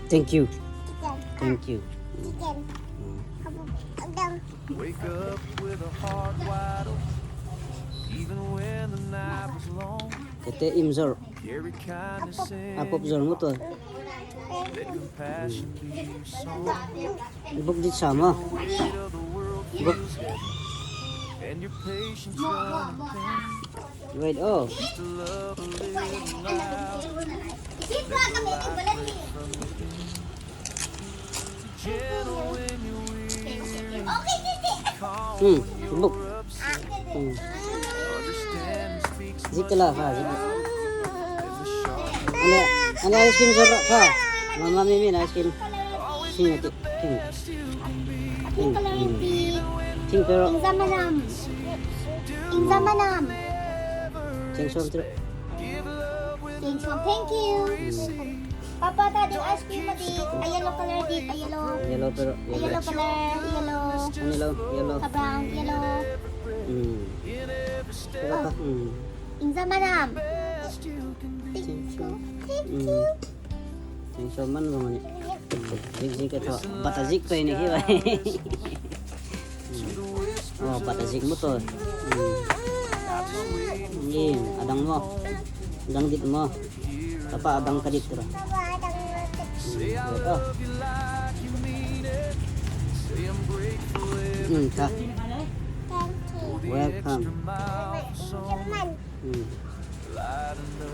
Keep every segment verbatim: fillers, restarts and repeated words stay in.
Thank you. Chicken. Thank you. Chicken. Mm. Wake up with a heart wide open, even when the night was long. Tete, im zawr. Carry kindness in your heart. A pop zawr maw tu. Let compassion be your song. Buk dit sa maw. Weight of the world feels heavy, and your patience running thin. Wait, oh. Just a love a little louder. Gentle when you're weary, calm when you're upset. Hmm, buk. Hmm. Understand and speak. Zik kala kha, zik. Ane, ane ice cream zawr kha. Mama, Mimi, ice cream. Sing ati. Sing. Pink colour in pink. Pink pero. Ingzamanam. Ingzamanam. Cheng som tiro. Cheng som. Thank you. Papa, Daddy, ice cream adi. A yellow colour di. A yellow. Yellow pero. A yellow colour. Yellow. Yellow. Yellow. A brown. Yellow. Hmm. Pero pa. Hmm. Ingzamanam. Thank you. Thank you. Thank you so much, Mama. Zik zik ka thaw. Bata zik pei ni hi bai. Oh, bata zik maw tu. Ni, a dang maw. A dang dit maw. Papa, a dang ka dit tira. Oh. Hmm, ka. Welcome. Hmm.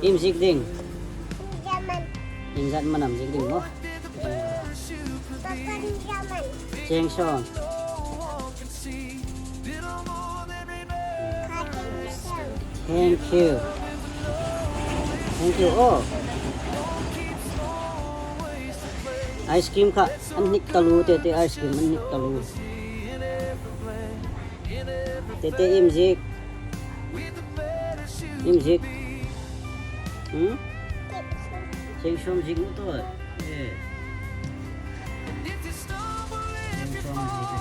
Im zik ding. Ingzamanam zik ding maw. Cheng som. Thank you. Thank you. Oh. Ice cream kha an hnik taluo, Tete, ice cream an hnik taluo. Tete, im zik. Im zik. Hmm? Cheng som zik maw tu. Eh. Cheng som zik.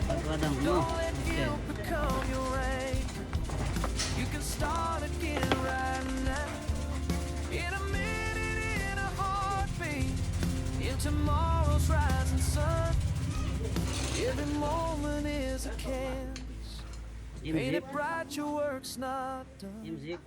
Pakua dang maw. Okay. You can start again right now. In a minute, in a heartbeat, in tomorrow's rising sun. Every moment is a canvas. Im zik. Paint it bright, your work's not done. Im zik.